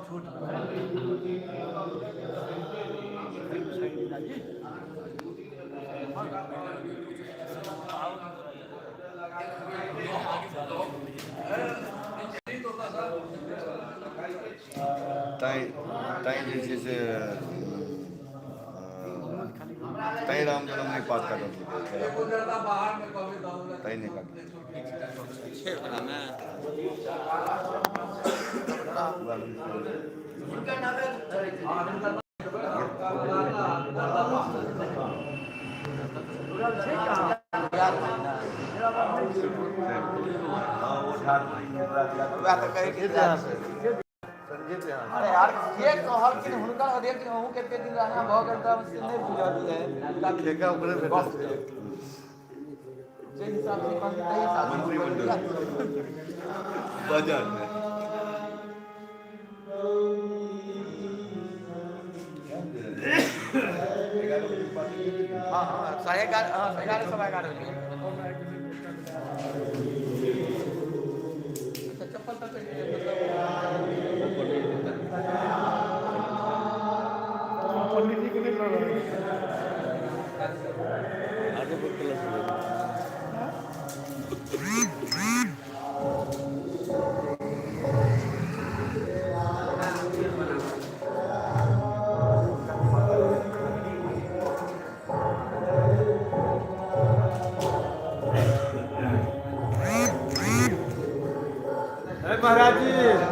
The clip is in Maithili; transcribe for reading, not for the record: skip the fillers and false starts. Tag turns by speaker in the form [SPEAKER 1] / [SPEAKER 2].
[SPEAKER 1] छोट।
[SPEAKER 2] तैँ तैँ जे छै से तैँ राम जनम नहि पात काटल तैँ नहि काटल।
[SPEAKER 1] अरे यार, के कहलखिन हुनकर अध्यक्ष अहूँ कते दिन रहना भऽ गेल तऽ से नहि बुझल है।
[SPEAKER 2] ठेका ओकरे भेटल छै।
[SPEAKER 1] जे हिसाब से कहलखिन ताहि हिसाब से।
[SPEAKER 2] मंत्रिमंडल बाजार में
[SPEAKER 1] हाँ, 11:30, हाँ, 11:30, 11:15 बजे। अच्छा, चप्पल तक मतलब।
[SPEAKER 3] पंडित जी के नहीं लड़ रहे।
[SPEAKER 4] महाराज जी।